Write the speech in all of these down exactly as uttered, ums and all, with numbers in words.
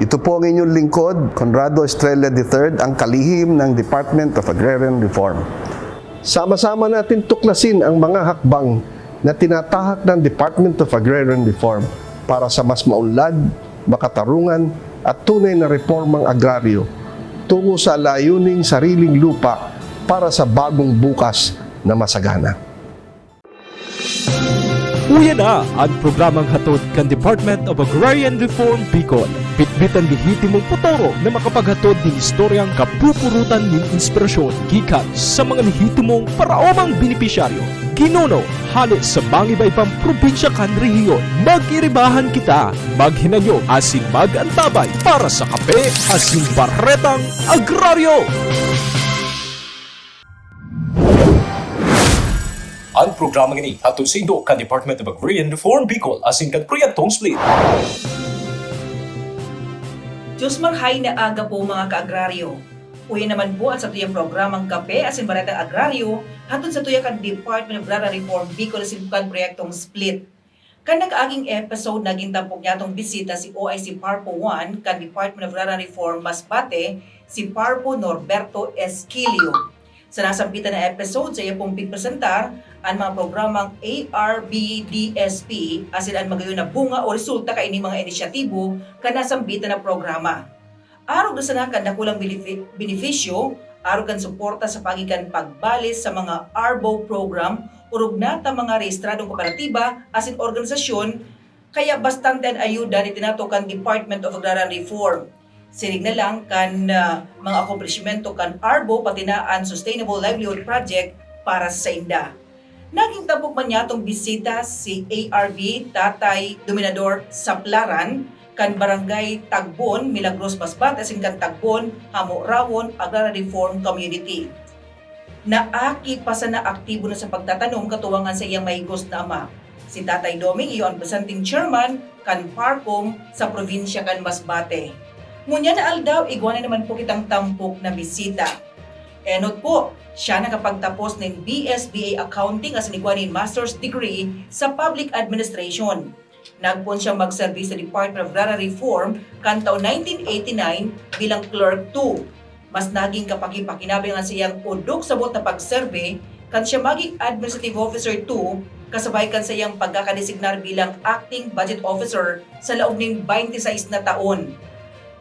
Ito po ang inyong lingkod, Conrado Estrella the third, ang kalihim ng Department of Agrarian Reform. Sama-sama natin tuklasin ang mga hakbang na tinatahak ng Department of Agrarian Reform para sa mas maunlad, makatarungan at tunay na reformang agraryo tungo sa layuning sariling lupa para sa bagong bukas na masagana. Uya na an programang hatod kan Department of Agrarian Reform Bicol. Bitbit an lehitimong potoro na makapaghatod nin istoryang kapupurutan nin inspirasyon gikan sa mga lehitimong paraomang benepisyaryo, ginuno, hale sa mangiba-ibang probinsya kan rehiyon. Mag-iribahan kita, maghinanyog asin mag-antabay para sa Kape asin Baretang Agraryo! An programang ini hatod saindo kan Department of Agrarian Reform Bicol asin kan Proyektong Split. Diyos marhay na aga po, mga kaagraryo. Uya naman po an satuyang programang Kape asin Baretang Agraryo, hatod satuya kan Department of Agrarian Reform Bicol asin kan Proyektong Split. Kan nakaaging episode, nagin tampok nyatong bisita si O I C PARPO one kan Department of Rural Reform Masbate, si PARPO Norberto Esquilio. Sa nasambitan na episode, saiya pong pigpresentar an mga programang A R B D S P asin an magayon na bunga o resulta kaini mga inisyatibo kan nasambitan na programa. Arog na sana kan dakulang benefi- benepisyo, arog kan suporta sa paagi kan pagbalis sa mga ARBO program, orog na ta mga rehistradong kooperatiba asin organisasyon, kaya bastante an ayuda na itinato kan Department of Agrarian Reform. Siring na lang kan ah, mga akomplishmento kan ARBO pati na an Sustainable Livelihood Project para sa sainda. Nagin tampok man nyatong bisita si A R B Tatay Dominador Saplaran kan Barangay Tagbon, Milagros, Masbate asin kan Tagbon, Hamorawon, Agrarian Reform Community. Naaki pa sana aktibo na sa pagtatanom katuwang an saiyang mahigos na ama, si Tatay Doming, iyo an presenteng chairman kan PARCOM sa probinsya kan Masbate. Ngunyan na aldaw, igwa na naman po kitang tampok na bisita. Enot po, siya nakapagtapos nin B S B A Accounting asin igwa nin master's degree sa Public Administration. Nagpoon siya magserbi sa Department of Rural Reform kan taon nineteen eighty-nine bilang Clerk two. Mas naging kapakipakinabang an saiyang odok sabot na pagserbi kan siya magin Administrative Officer two, kasabay kan saiyang pagkakadesignar bilang Acting Budget Officer sa laog nin twenty-six na taon.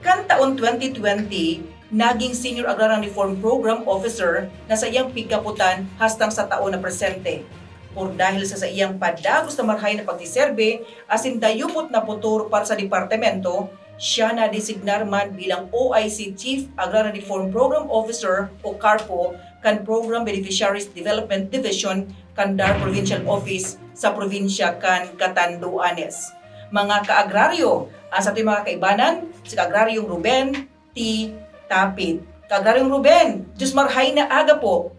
Kan taon twenty twenty, naging Senior Agrarian Reform Program Officer na saiyang pigkapotan hastang sa taon na presente. Por dahil sa saiyang padagos na marhay na pagsiserbi asin dayupot na putoro para sa departamento, siya nadesignar man bilang O I C Chief Agrarian Reform Program Officer o CARPO kan Program Beneficiaries Development Division kan DAR Provincial Office sa probinsya kan Catanduanes. Mga kaagraryo, ang satong mga kaibanan, si Kaagraryong Ruben T. Tapit. Kaagraryong Ruben, Diyos marhay na aga po.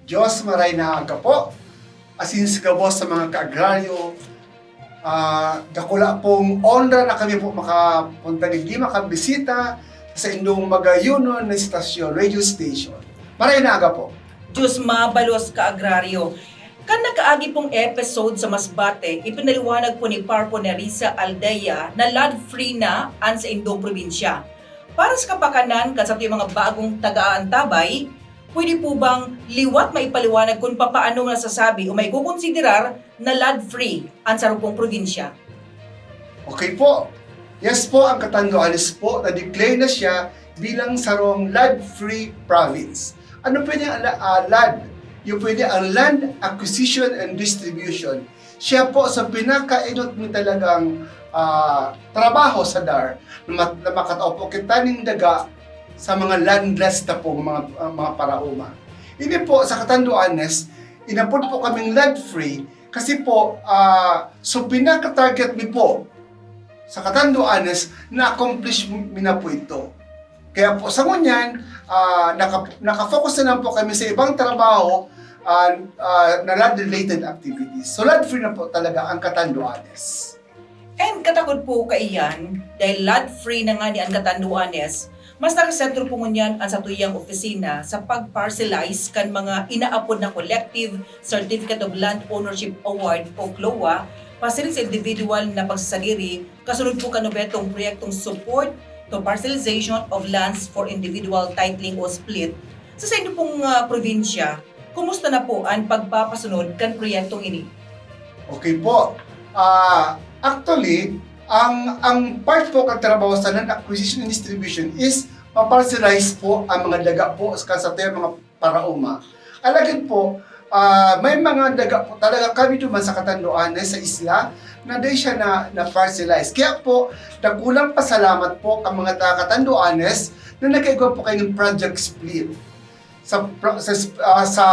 Diyos marhay na aga po. Asin sa gabos sa mga kaagraryo, ah, dakula pong onra na kami po makapunta digdi, makabisita sa indong magayonon na istasyon, radio station. Marhay na aga po. Diyos mabalos, kaagraryo. Kan nakaagi pong episode sa Masbate, ipinaliwanag po ni Parpo Nerissa Aldea na land free na an saindong probinsya. Para sa kapakanan kan satuyang mga bagong taga-aantabay, pwede po bang liwat maipaliwanag kung papaano nasasabi o maikokonsiderar na land free an sarong pong probinsya? Okay po. Yes po, ang Catanduanes po, na-declare na siya bilang sarong land-free province. Ano pwede ang la- ah, land? Yung pwede ang land acquisition and distribution. Siya po sa pinakainot mo talagang ah, trabaho sa DAR na, mat- na makatao po kita ning daga sa mga landless na pong mga, ah, mga paraoma. Ini po sa Catanduanes, inapod po kaming land free kasi po, ah, so pinaka-target mi po sa Catanduanes, na-accomplish mi na po ito. Kaya po sa ngunyan, ah, naka, naka-focus na lang po kami sa ibang trabaho ah, ah, na land-related activities. So land-free na po talaga ang Catanduanes. And katakod po kaiyan, dahil land-free na nga ni ang Catanduanes, mas nakasentro po ngunyan ang satuyang opisina sa pag-parcelize kan mga inaapod na Collective Certificate of Land Ownership Award o CLOA, pasiring sa individual na pagsasadiri, kasunod po kan obetong proyektong Support to parcelization of lands for individual titling o split. Sa saindo pong, ah, probinsya, kumusta na po an pagpapasunod kan proyektong ini? Okay po. Ah, actually, ang ang part po kan trabaho sa land acquisition and distribution is ma-parcelize po ang mga daga po sa, sa mga paraoma. Alagad po, ah, may mga daga po talaga kami duman sa Catanduanes, sa isla, na di siya na, na-parcelize. Kaya po, dakulang pasalamat po ang mga taga Catanduanes na nagkaigwa po kayo ng project split. Sa, pro- sa, ah, sa,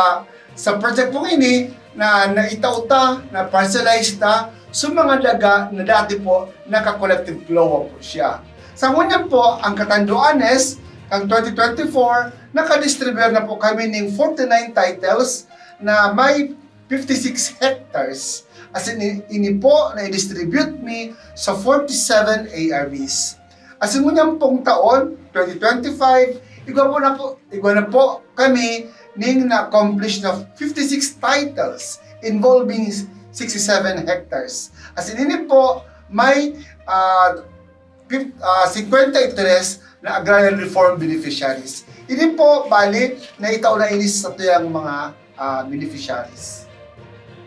sa project pong ini, na naitao ta, na parcelize ta, sa mga daga na dati po naka-collective CLOA po siya. Sa ngunyan po, ang Catanduanes, ang twenty twenty-four, nakadistribuyar na po kami ning forty-nine titles na may fifty-six hectares. As in, ini po na i-distribute mi sa forty-seven A R Bs. As in, ngunyan pong taon, twenty twenty-five, igwa po na po, igwa na po kami ning na-accomplish na fifty-six titles involving sixty-seven hectares. As in, ini po, may, ah, fif- ah, fifty-three na agrarian reform beneficiaries. Ini po, bali, naitao na ini sa tuyang mga, ah, beneficiaries.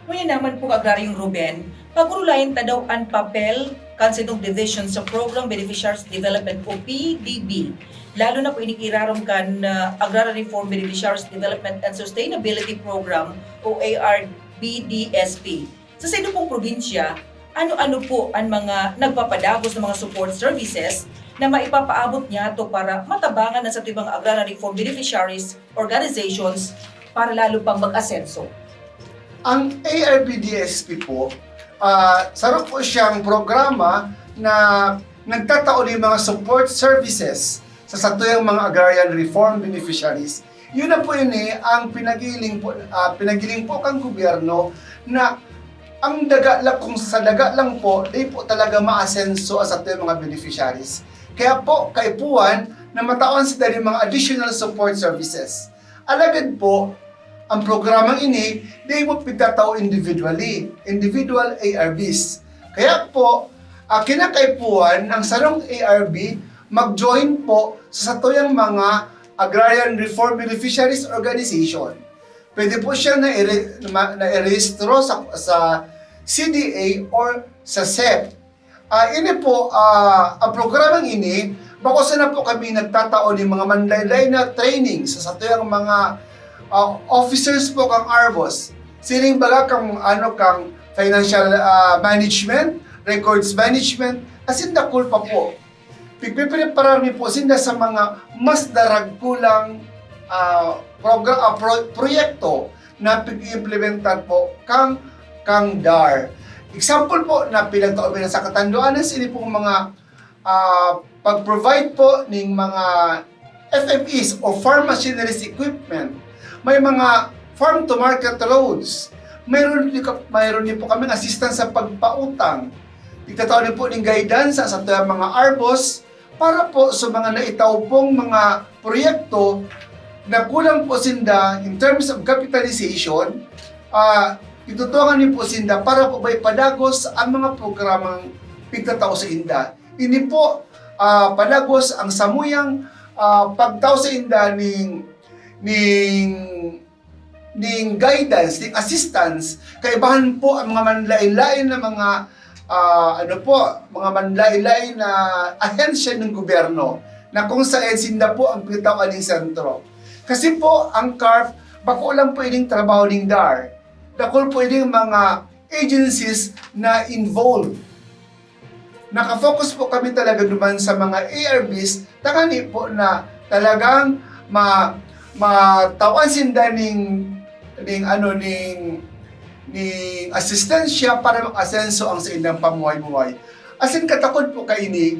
Ngunyan naman po, Agraryong Ruben, pag-urulayan ta daw an papel kan saindong division sa Program Beneficiaries Development o P D B, lalo na po ining irarom kan, ah, Agrarian Reform Beneficiaries Development and Sustainability Program o A R B D S P. Sa saindo pong probinsya, ano-ano po an mga nagpapadagos na mga support services na maipapaabot niyato para matabangan an satuyang mga agrarian reform beneficiaries, organizations para lalo pang mag-asenso? Ang A R B D S P po, ah, saro po siyang programa na nagtatao ng mga support services sa satuyang mga agrarian reform beneficiaries. Yun na po yun eh, ang pinagiling po, ah, pinagiling po kang gobyerno na ang daga lang, kung sa daga lang po, di po talaga maasenso ang satuyang mga beneficiaries. Kaya po, kaipuhan na matawan sila ng mga additional support services. Alagad po, ang programang ini, di mo pigtatao individually, individual A R Bs. Kaya po, ah, kinakaipuhan ng sarong A R B mag-join po sa satuyang mga Agrarian Reform Beneficiaries Organization. Pwede po siya na, na, na-rehistro sa, sa C D A or sa SEP. Ah, ini po, ah, ang programang ini, bako sana po kami nagtatao ng mga manlaylay na training sa satuyang mga, ah, officers po kang ARBOS. Siring baga kang, ano, kang financial, ah, management, records management, asin dakul pa po. Pigpipreparar mi po sinda sa mga mas daragkulang, ah, progra-, ah, pro-, proyekto na pag-iimplementar po kang, kang DAR. Example po na pinagtao mi na sa Catanduanes, ini pong mga, ah, pag-provide po ning mga F M Es o farm machineries equipment. May mga farm to market loans. Mayroon din ka-, mayroon din po kaming assistance sa pagpautang. Pigtatao din po ning guidance sa, sa mga ARBOS para po sa mga naitao pong mga proyekto na kulang po sinda in terms of capitalization, ah, itutuwangan niyo po sinda para po maipadagos ang mga programang pigtatao sa inda. Ini po, ah, padagos ang samuyang, ah, pagtao sa inda ning, ning, ning guidance, ning assistance, kaibahan po ang mga manlain-lain na mga, ah, ano po, mga manlain-lain na ahensya ng gobyerno na kung saan sinda po ang pitaw aning sentro. Kasi po, ang CARF, bako lang po ining trabaho ning DAR. Dakul po ining mga agencies na involved. Nakafocus po kami talaga duman sa mga A R Bs, tangani po na talagang ma-, matawan sinda ning, ning, ano, ning, ning asistensya para mag-asenso ang sa ilang pamuhay-buhay. Asin katakod po kaini,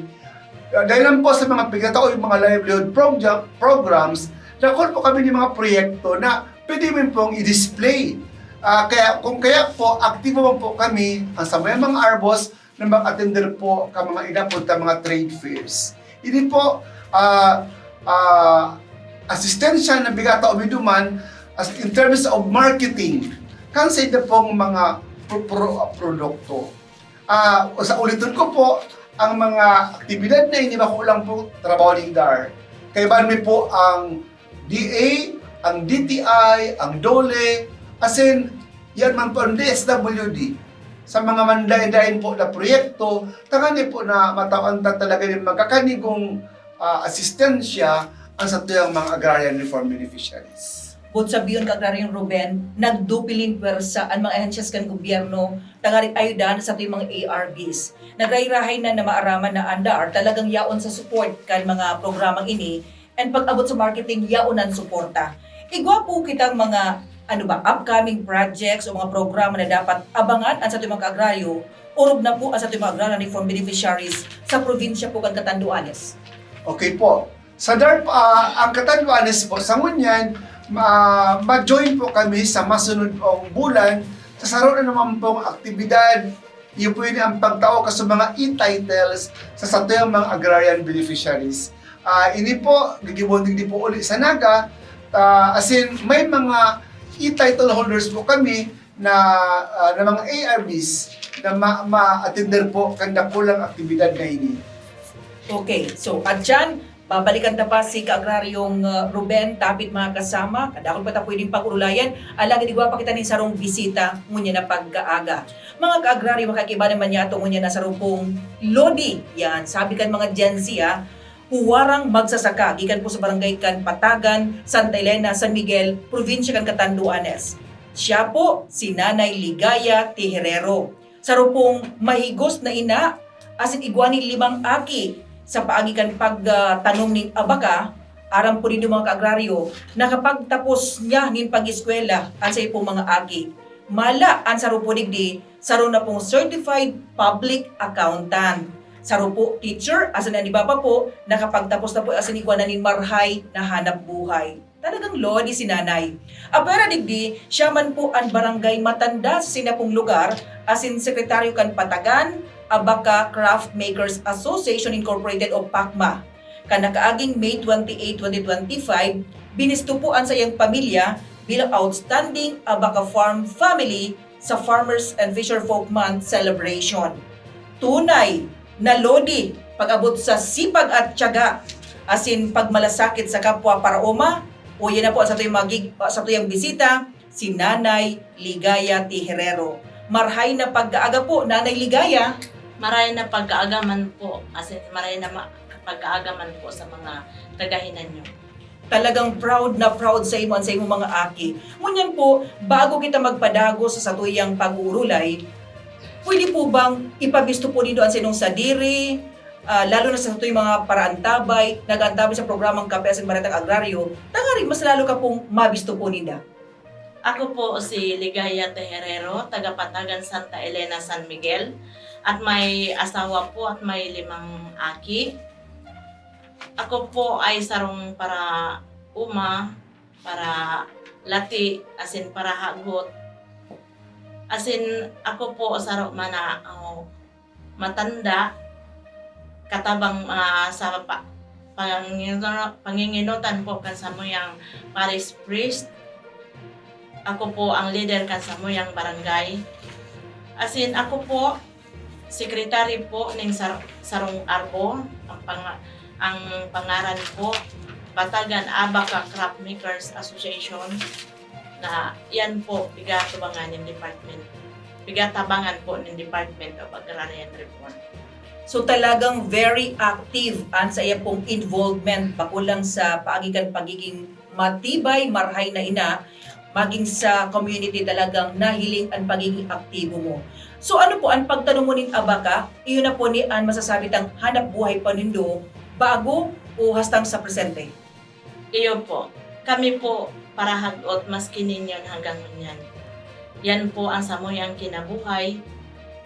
dahil lang po sa mga pigtatao yung mga livelihood program, programs, dakul po kami ng mga proyekto na pwede mo pong i-display. Ah, kaya, kung kaya po, aktibo man po kami, ang sa mga, mga ARBOS, na mag-attender po ka mga inapod ta mga trade fairs. Ini po, ah, ah, asistensya na bigata o miduman as in terms of marketing kan sa ida pong mga pro-, pro-, produkto. Ah, sa uliton ko po, Ang mga aktibidad na ini, bako lang po trabaho ni DAR. Kaibahan mi po ang D A, ang D T I, ang DOLE, asin yan man po ang D S W D. Sa mga mandain-dain po na proyekto, tangani po na matawan ta talaga yung magkakanigong, ah, asistensya ang satuyang mga agrarian reform beneficiaries. Boot sabihon, Ka-Agraryong Ruben, nagdupiling pwersa an mga ahensyas kan gobyerno tanganing ayudahan an satuyang mga A R Bs. Nagrahay-rahay na na maaraman na an DAR talagang yaon sa support kan mga programang ini, and pag-abot sa marketing, yaon an suporta. Igwa po kitang mga, ano ba, upcoming projects o mga programa na dapat abangan an satuyang mga ka-agraryo, orog na po an satuyang mga agrarian reform beneficiaries sa probinsya po kan Catanduanes. Okay po. Sa DAR, ah, ang Catanduanes po, sa ngunyan, ma-, ma-join po kami sa masunod pong bulan sa saro na naman pong aktibidad. Iyo po ini ang pagtao kan mga e-titles sa satuyang mga agrarian beneficiaries. Ah, ini po, gigibohon digdi po uli sa Naga, ah, asin may mga e-title holders po kami na, ah, na mga A R Bs na ma-, ma-attender po kan dakulang aktibidad na ini. Okay, so, at dyan, babalikan ta pa si Ka-Agraryong, ah, Ruben, dapit mga kasama, kadakul pa ta pwedeng pag-urulayan, alagad igwa pa kita nin sarong bisita, ngunyan na pagkaaga. Mga ka-agraryo, makaikibanan man niya ato ngunyan na sarong pong lodi, yan, sabi kan mga Gen Z, ah, huwarang magsasaka, gikan po sa barangay kan Patagan, Santa Elena, San Miguel, probinsya kan Catanduanes. Siya po, si Nanay Ligaya Tejerero. Saro pong mahigos na ina, asin igwa nin limang aki. Sa paagi kan pag, ah, tanom nin abaka, aram po nindo, mga ka-agraryo, nakapagtapos niya nin pag-eskwela an sayo pong mga aki. Mala, an saro po digdi, saro na pong certified public accountant. Saro po teacher, asin an iba pa po, nakapagtapos na po, asin igwa na nin marhay na hanap buhay. Talagang lodi si Nanay. Apwera digdi, siya man po an barangay matanda sa sinapong lugar, asin sekretaryo kan Patagan Abaca Craft Makers Association Incorporated o PACMA. Kan nakaaging May twenty-eight, twenty twenty-five, binisto po an saiyang pamilya bilang outstanding Abaca Farm Family sa Farmers and Fisherfolk Month celebration. Tunay na lodi pag-abot sa sipag at tiyaga, asin pagmalasakit sa kapwa paraoma, o yan na po ang satuyang magig-, satuyang bisita, si Nanay Ligaya Tejerero. Marhay na pagkaaga po, Nanay Ligaya. Maray na pagkaaga man po, asin maray na ma-, pagkaaga man po sa mga taga-Hinanyo. Talagang proud na proud sa imo an sa imong mga aki. Ngunyan po, bago kita magpadagos sa satuyang pag-uurulay, pwede po bang ipabisto po nindo an sa inyong sadiri, ah, lalo na sa satuyang mga paraantabay, nag-aantabay sa programang Kape asin Baretang Agraryo, tanganing mas lalo ka pong mabisto po ninda? Ako po si Ligaya Tejerero, taga Patagan, Santa Elena, San Miguel, at may asawa po at may limang aki. Ako po ay sarong paraoma, paralati, asin parahagot. Asin ako po saro man na, oh, matanda, katabang, ah, sa pa-, pangingino-, panginginutan po kan samuyang parish priest. Ako po ang leader kan samuyang barangay. Asin ako po, secretary po ning sar-, sarong arbo, ang panga-, ang pangaran po, Patagan Abaca Craft Makers Association, na yan po, pigatubangan nin department. Pigatabangan po nin Department of Agrarian Reform. So, talagang very active an sa iya pong involvement, bako lang sa paagi kan pagiging matibay, marhay na ina, maging sa community talagang nahiling an pagiging aktibo mo. So, ano po, an pagtanom mo nin abaka, iyon na po ni an masasabi tang hanap buhay pa nindo bago o hastang sa presente? Iyo po. Kami po, parahagot, maski ninyon hanggang ngunyan. Yan po ang samuyang kinabuhay,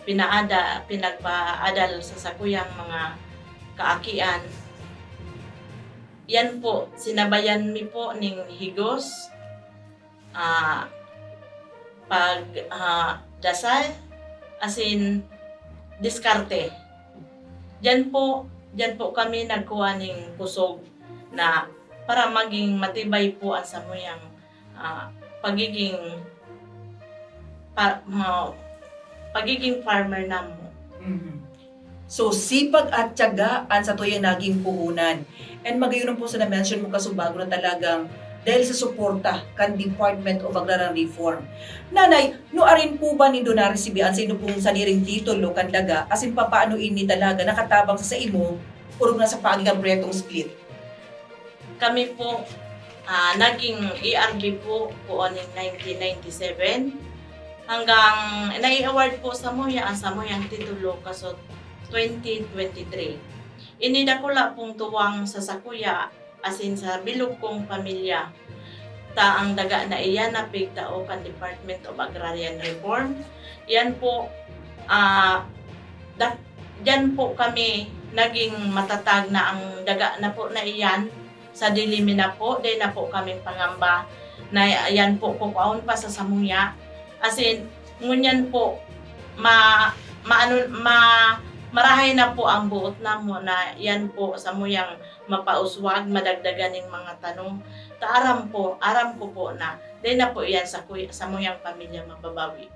pinaada-, pinagpaadal sa sakuyang mga kaakian. Yan po, sinabayan mi po ning higos, ah, pag, ah, dasal, asin diskarte. Diyan po, diyan po kami nagkuha ning kusog na para maging matibay po ang samuyang, ah, pagiging pa-, ma-, pagiging farmer namo. Mhm. So, sipag at tiyaga an satuyang naging puhunan. And magayon po sa na-mention mo kasubago na talagang dahil sa suporta kan Department of Agrarian Reform. Nanay, nuarin po ba nindo naresibi an sainda pong sadiring titulo kan daga, asin papaano ini talaga nakatabang sa saimo, orog na sa paagi kan proyektong SPLIT? Kami po, ah, naging A R B po, po ning nineteen ninety-seven. Hanggang nai-award po samuya ang samuyang titulo kaso twenty twenty-three. Ini dakula pong tuwang sa sakuya, asin sa bilog kong pamilya. Ta ang daga na iyan na pigtao kan Department of Agrarian Reform. Yan po, ah, dak-, diyan po kami naging matatag na ang daga na po na iyan sa dilimi na po, dai na po kami pangamba na yan po kukuaon pa sa samuya. Asin, ngunyan po, ma-, maano, ma-, marahay na po ang buot namo na yan po samuyang mapauswag, madagdagan ning mga tanom. Ta aram po, aram ko po na dai na po iyan sa kuy-, samuyang pamilya mababawi.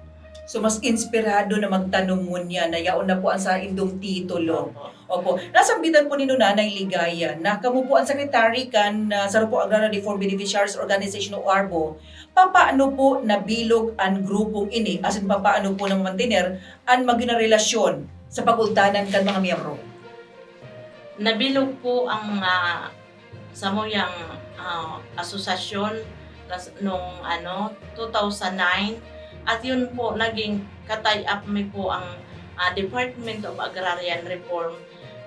So, mas inspirado na magtanom ngunyan na yaon na po ang saindong titulo. Opo. Opo. Nasambitan po nindo, Nanay Ligaya, na kamo po ang secretary kan, ah, Saro po Agrarian Reform Beneficiaries Organization o ARBO. Papaano po nabilog an grupong ini? Asin papaano po namantener an magin na relasyon sa pagultanan kan mga miyembro? Nabilog po ang, ah, samuyang, ah, asosasyon kas-, nung, ano, two thousand nine. At yun po, naging ka-tie up mi po ang, ah, Department of Agrarian Reform.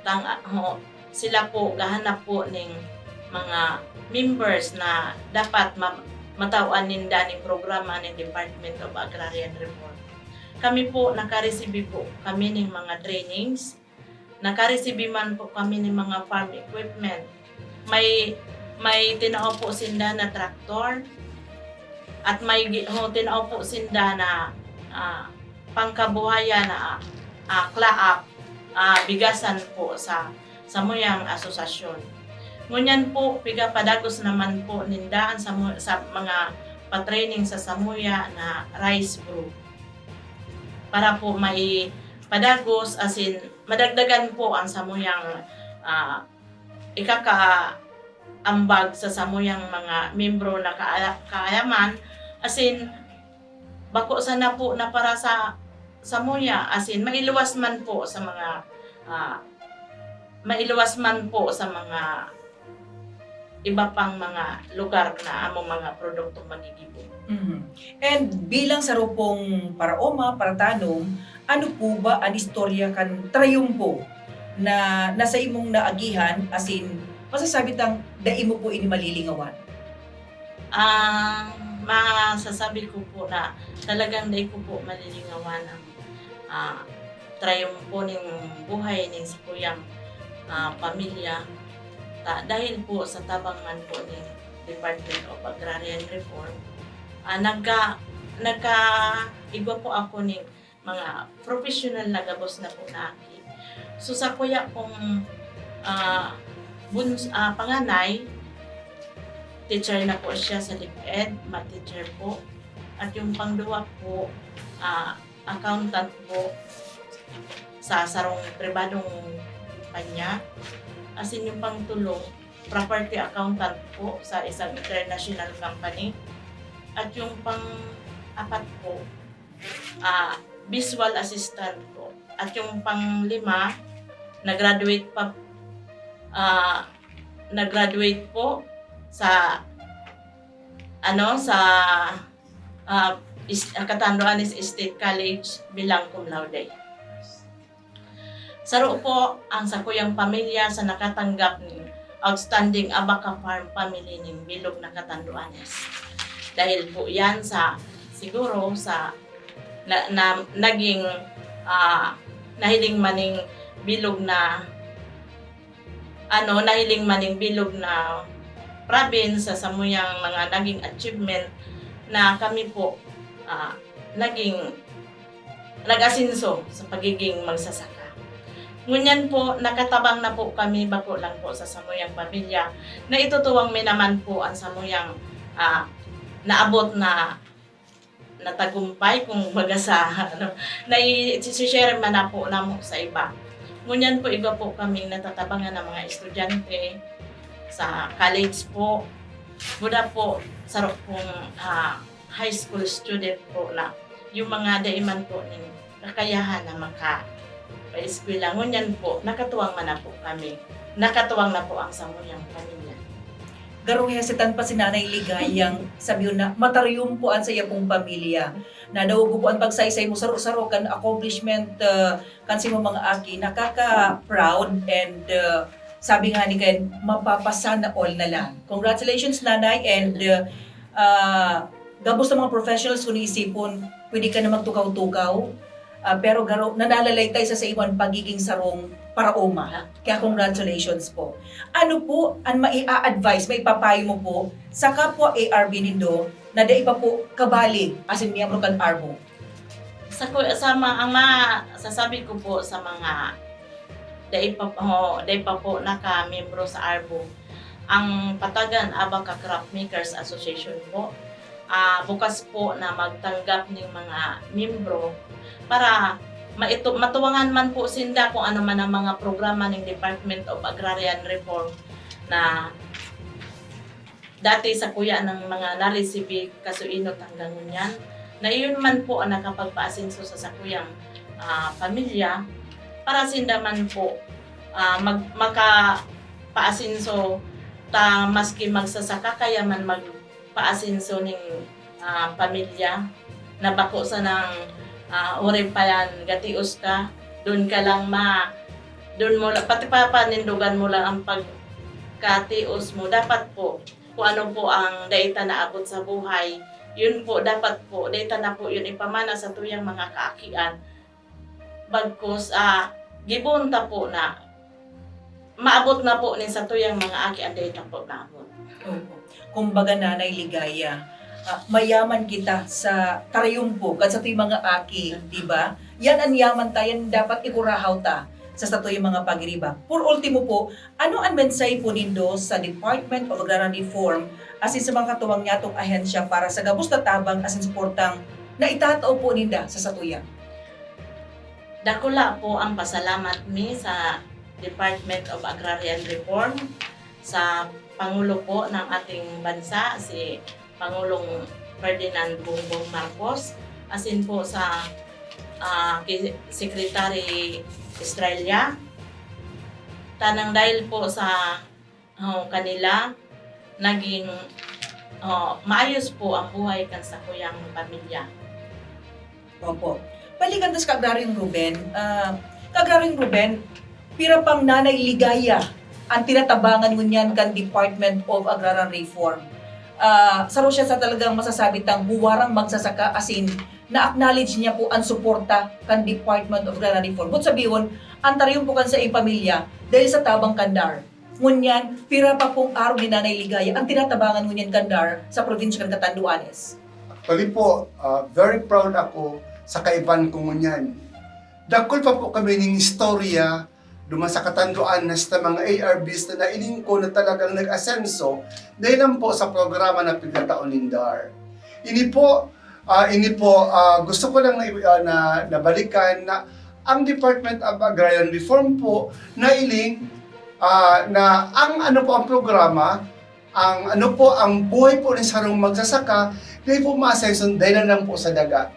Tang-, ah, ho, sila po gahanap po ning mga members na dapat ma-, matawan ninda ning programa ning Department of Agrarian Reform. Kami po, nakaresibi po kami ning mga trainings. Nakaresibi man po kami ning mga farm equipment. May, may tinao po sinda na traktor at may gi-, ho, tinao po sinda na, ah, pangkabuhayan na, ah, klaap, ah, bigasan po sa, samuyang asosasyon. Ngunyan po, pigapadagos naman po ninda an samu-, sa mga pa-training sa samuya na rice group. Para po maipadagos, asin madagdagan po ang samuyang, ah, ikakaambag sa samuyang mga miyembro na kaaya-, kaayaman, asin bako sana po na para sa samuya, asin mailuwas man po sa mga, ah, mailuwas man po sa mga iba pang mga lugar na among mga produktong magigibo. Mhm. And bilang saro pong paraoma, paratanom, ano po ba an istorya kan trayumpo na, na sa imong naagihan, asin masasabi tang dai mo po ini malilingawan? Ang masasabi ko po na talagang dai ko po malilingawan ang, ah, trayumpo ning buhay ning sakuyang, ah, pamilya. Ta-, dahil po sa tabang man po ning Department of Agrarian Reform, ah, nagka-, nagkaigwa po ako ning mga professional na gabos na po na aki. So, sakuya pong, ah, buns-, ah, panganay, teacher na po siya sa DepEd, math teacher po. At yung pangduwa po, ah, accountant po sa sarong pribadong kumpanya. Asin yung pangtulo, property accountant po sa isang international company. At yung pang-apat po, ah, visual assistant po. At yung panglima, nag-graduate pa, ah, nag-graduate po sa, ano, sa, ah, is-, Catanduanes State College bilang cum laude. Saro po ang sakuyang pamilya sa nakatanggap nin Outstanding Abaca Farm Family nin bilog na Catanduanes. Dahil po yan sa, siguro, sa na, na, naging, ah, nahiling maning bilog na, ano, nahiling maning bilog na province sa samuyang mga naging achievement na kami po, ah, naging nag-asenso sa pagiging magsasaka. Ngunyan po, nakatabang na po kami, bako lang po sa samuyang pamilya, na itutuwang mi naman po ang samuyang, ah, naabot na, na tagumpay, kung baga sa, ano, nai-share man na po namo sa iba. Ngunyan po, igwa po kaming natatabangan na mga estudyante sa college po. Buda po, saro pong, ah, high school student po na yung mga dai man po nin kakayahan na makapaeskwela. Ngunyan po, nakatuwang man na po kami. Nakatuwang na po ang samuyang pamilya. Garo hesitan pa si Nanay Ligayang sabiyon na mataryom po an saiya pong pamilya. Nadangog ko po an pagsaysay mo, saro-saro kan accomplishment, ah, kan sa imong mga aki. Nakaka-proud and, ah, sabi nga ni Ken, mapapasana all na lang. Congratulations, Nanay, and, ah, ah, gabos na mga professionals kung iisipon, pwede ka na magtukaw-tukaw. Ah, pero garo, nanalalaytay sa, sa imo an pagiging sarong paraoma. Kaya congratulations po. Ano po an maia-advise, maipapayo mo po sa kapwa A R B nindo na dai pa po kabali asin miyembro kan ARBO? Sa ku-, sa ma-, ang masasabi ko po sa mga dai pa, oh, dai pa po naka-miyembro sa ARBO, ang Patagan Abaca Craft Makers Association po, ah, bukas po na magtanggap ning mga miyembro para maito-, matuwangan man po sinda kung ano man ang mga programa ning Department of Agrarian Reform na dati sakuya ng mga naresibi kasuinot hanggang ngunyan, na iyon man po ang nakapagpaasenso sa sakuyang, ah, pamilya, para sinda man po, ah, mag-, makapaasenso ta maski magsasaka kaya man magpaasenso ning, ah, pamilya. Na bako sanang, ah, uri pa yan, gatios ka, doon ka lang ma-, doon mo la-, pati papanindogan mo lang ang pagkatios mo. Dapat po, kung ano po ang dai ta naabot sa buhay, yun po, dapat po, dai ta na po yun ipamana sa tuyang mga kaakian. Bagkus, ah, gibohon ta po na maabot na po nin satuyang mga aki an dai ta po naabot. Opo. Kumbaga, Nanay Ligaya, ah, mayaman kita sa tarayumpo kan satuyang mga aki, di ba? Yan an yaman ta, yan dapat ikurahaw ta sa satuyang mga pagiriba. Por ultimo po, ano an mensahe po nindo sa Department of Agrarian Reform asin sa mga katuwang nyatong ahensya para sa gabos na tabang asin suportang naitatao po ninda sa satuya? Dakula po ang pasalamat mi sa Department of Agrarian Reform, sa Pangulo po ng ating bansa, si Pangulong Ferdinand Bongbong Marcos, asin po sa, ah, kay Secretary Estrella. Tanang dahil po sa, oh, kanila, naging, oh, maayos po ang buhay kan sakuyang pamilya. Opo. Balikan ta si Ka-Agraryong Ruben. Ah, Ka-Agraryong Ruben, pira pang Nanay Ligaya an tinatabangan ngunyan kan Department of Agrarian Reform. Ah, saro siya sa talagang masasabi tang huwarang magsasaka asin na-acknowledge niya po an suporta kan Department of Agrarian Reform. But sabihon, an tarayumpo kan saiyang pamilya dahil sa tabang kan DAR. Ngunyan, pira pa pong arog ni Nanay Ligaya an tinatabangan ngunyan kan DAR sa probinsya kan Catanduanes? Actually po, ah, very proud ako sa kaiban ko ngunyan. Dakul pa po kami ning istorya duman sa Catanduanes na mga A R Bs na nailing ko na talagang nag-asenso dahil lang po sa programa na pinatao nin DAR. Ini po, ah, ini po, ah, gusto ko lang na, ah, na, nabalikan na ang Department of Agrarian Reform po nailing, ah, na ang ano po ang programa, ang ano po, ang buhay po ni sarong magsasaka, dai po maasenso dahil lang po sa daga.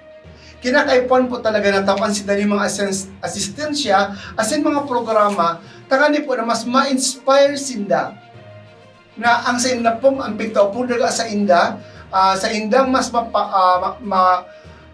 Kinakaipuhan po talaga na tapan sinda nin mga asens-, asistensya, asin mga programa, tangani po na mas ma-inspire sinda. Na ang sa inda po, ang pigtao po daga sa inda, ah, sa indang mas mapa-, ah, ma-, ma-,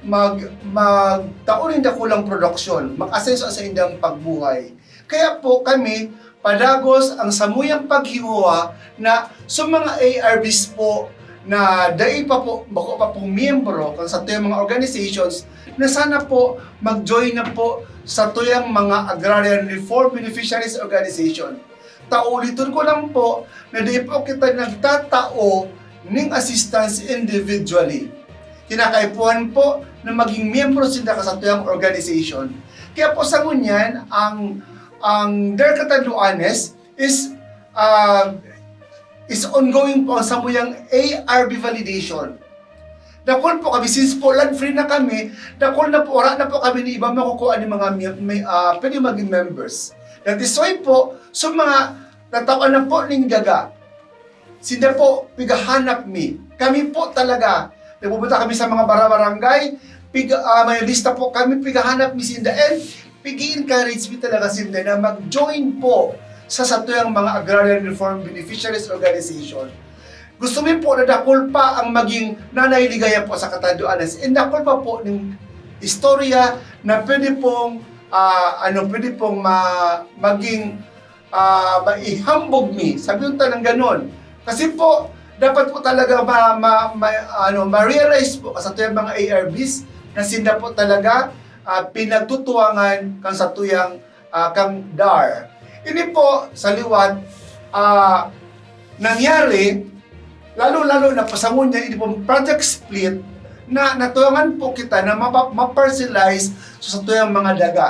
mag-, magtao nin dakulang produksyon, mag-asenso sa indang pagbuhay. Kaya po kami, padagos ang samuyang paghihuha na sa mga A R Bs po na dai pa po, bako pa pong miyembro kan satuyang mga organizations, na sana po mag-join na po sa tuyang mga Agrarian Reform Beneficiaries Organization. Tauliton ko lang po na di po kita nagtatao ning assistance individually. Kinakaipuhan po na maging miyembro sinda kan satuyang organization. Kaya po sa ngunyan, ang, ang DAR Catanduanes is, ah, is ongoing po ang samuyang A R B validation. Dakul po kami, since po land free na kami, dakul na po, wala na po kami ni iba makukuha ni mga mi-, may, ah, pwede maging members. That is why po, so mga natawan na po ning daga, sinda po, pigahanap mi. Kami po talaga, nagpupunta kami sa mga bara-barangay, pig, ah, may lista po kami, pigahanap mi sinda, and pig-i-encourage mi talaga sinda na mag-join po sa satuyang mga Agrarian Reform Beneficiaries Organization. Gusto mi po na dakul pa ang maging Nanay Ligaya po sa Catanduanes. And dakul pa po ning istorya na pwede pong, ah, ano, pwede pong ma-, maging, ah, maihambog mi. Sabi yung tanang ganon. Kasi po, dapat po talaga ma-, ma-, ma-, ano, ma-realize po sa tuyang mga A R Bs na sinda po talaga, ah, pinagtutuwangan kan satuyang, ah, kang DAR. Ini po, sa liwat, ah, nangyari, lalo-lalo na po sa ngunyan, ini pong project split, na natuwangan po kita na mapa-, ma-parcelize sa satuyang mga daga.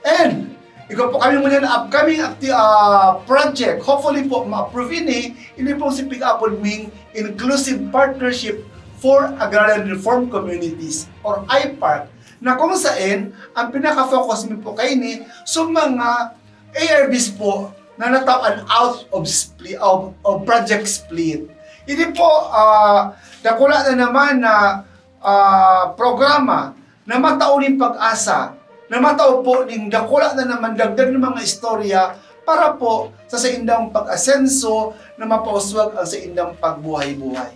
And, ikaw po kami ngunyan upcoming acti-, ah, project, hopefully po, ma-approve ini, ini pong si pig-apod ming Inclusive Partnership for Agrarian Reform Communities or I PARC, na kung saen ang pinaka-focus mi po kaini sa mga A R Bs po na natawan out of spli-, of, of project split. Ini po, ah, dakula na naman na, ah, programa na matao nin pag-asa, na matao po ning dakula na naman dagdag na mga istorya para po sa saindang pag-asenso na mapauswag ang saindang pagbuhay-buhay.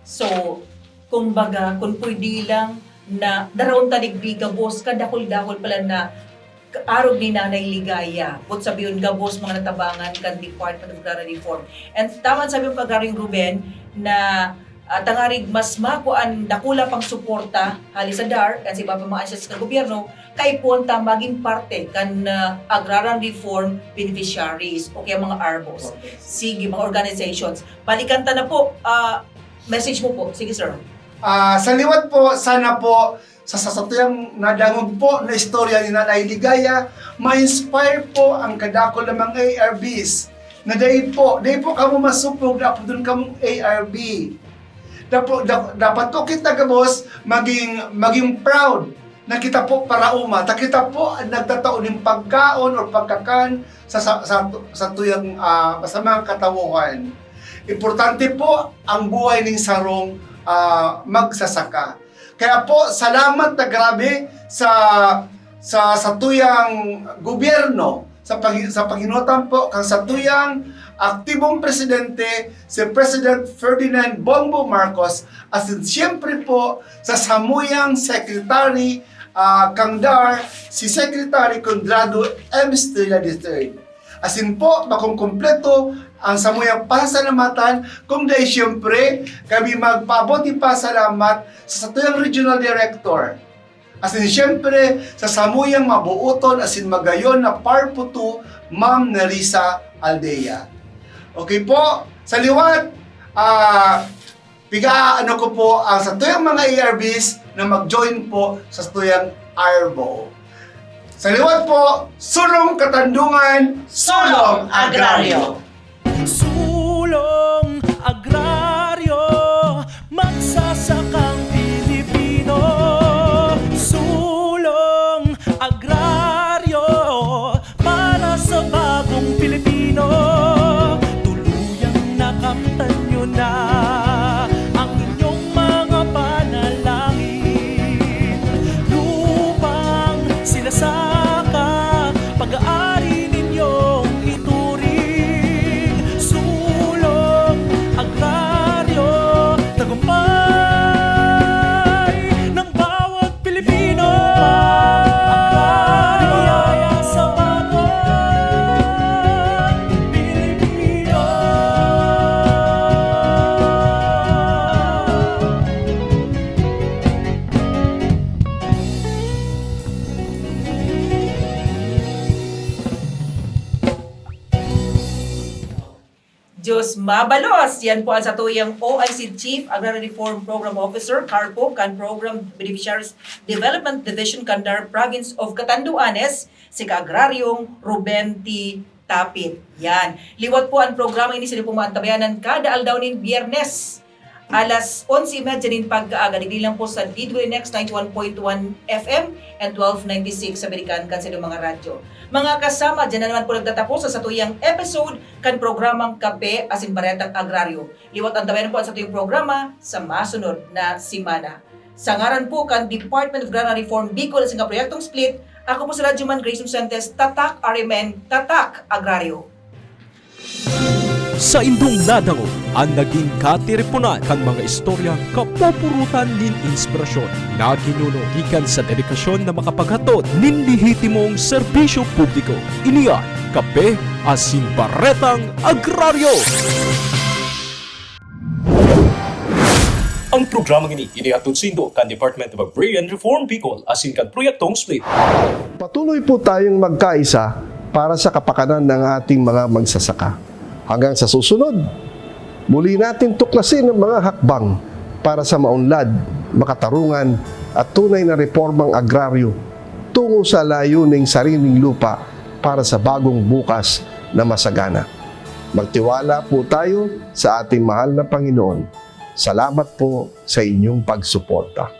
So, kumbaga, kung pwede lang na daraon ta digdi gabos, kadakul-dakul pala na arog ni Nanay Ligaya, but sabiyon gabos mga natabangan kan Department of Agrarian Reform. And tama sabi mo, Agraryo Ruben, na ah, tangarig mas makuan dakula pang suporta hali sa DAR kan sa iba pa mga ahensya sa gobyerno, kaipuhan ta magin parte kan ah, Agrarian Reform Beneficiaries o kaya mga ARBOs. Sige, mga organizations. Balikan ta na po. Ah, message mo po. Sige, sir. Ah, sa liwat po, sana po, sa sasatuyang nadangog po na istorya ni Nanay Ligaya, ma-inspire po ang kadakul na mga A R Bs na dai po, dai po kamo masupog na apodon kamong A R B. Dapo-, da-, dapat po kita gabos maging, maging proud na kita po paraoma, ta kita po ang nagtatao nin pagkaon or pagkakan sa, sa, sa, sa tuyang, ah, sa mga katawohan. Importante po ang buhay ning sarong, ah, magsasaka. Kaya po, salamat na grabe sa, sa satuyang gobyerno, sa pag-, sa paghinutam po kan satuyang aktibong presidente, si President Ferdinand Bongbong Marcos, asin siyempre po sa samuyang secretary, ah, kang DAR, si Secretary Conrado M. Estrella the third. Asin po, makongkumpleto ang samuyang pasalamatan, kung dai siyempre, kami magpaabot nin pasalamat sa satuyang Regional Director. Asin siyempre, sa samuyang mabuoton asin magayon na PARPO two, Ma'am Nerissa Aldea. Okay po, sa liwat, ah, piga-ano ko po ang satuyang mga A R Bs na mag-join po sa satuyang ARBO. Sa liwat po, Sulong Katandungan, Sulong Agraryo! Sulong Agraryo, magsasakang Pilipino. Sulong Agraryo, para sa bagong Pilipino. Tuluyang nakamtan nyo na ang inyong mga panalangin. Lupang sinasaka, pag-aari ninyong ituring. Sulong Agraryo, tagumpay ng bawat Pilipino. Agraryo sa bagong Pilipino. Diyos mabalos! Yan po ang satuyang O I C Chief Agrarian Reform Program Officer, CARPO, kan Program Beneficiaries Development Division kan DAR Province of Catanduanes, si Kaagraryong Ruben T. Tapit. Yan. Liwat po ang programa ini sa inyo pong maantabayanan kada aldaw nin Biyernes. Alas onse y media nin pagkaaga, digdi lang po sa D W N X ninety-one point one F M and twelve ninety-six sa Birikan kan sa inyong mga radyo. Mga kasama, dyan na naman po nagtatapos sa satuyang episode kan programang Kape asin Baretang Agraryo. Liwat antabayan po ang satuyang programa sa masunod na semana. Sa ngaran po kan Department of Agrarian Reform Bicol asin kan Proyektong Split, ako po si Radyoman Grace Lucentes, Tatak R M N, Tatak Agraryo. Saindong nadangog an nagin katiriponan kan mga istoryang kapupurutan nin inspirasyon na ginuno gikan sa dedikasyon na makapaghatod nin lehitimong serbisyo publiko. Ini an Kape asin Baretang Agraryo. Ang programang ini inihatod saindo kan Department of Agrarian Reform Bicol asin kan Proyektong Split. Patuloy po tayong magkaisa para sa kapakanan ng ating mga magsasaka. Hanggang sa susunod, muli natin tuklasin ang mga hakbang para sa maunlad, makatarungan at tunay na reformang agraryo tungo sa layuning sariling lupa para sa bagong bukas na masagana. Magtiwala po tayo sa ating mahal na Panginoon. Salamat po sa inyong pagsuporta.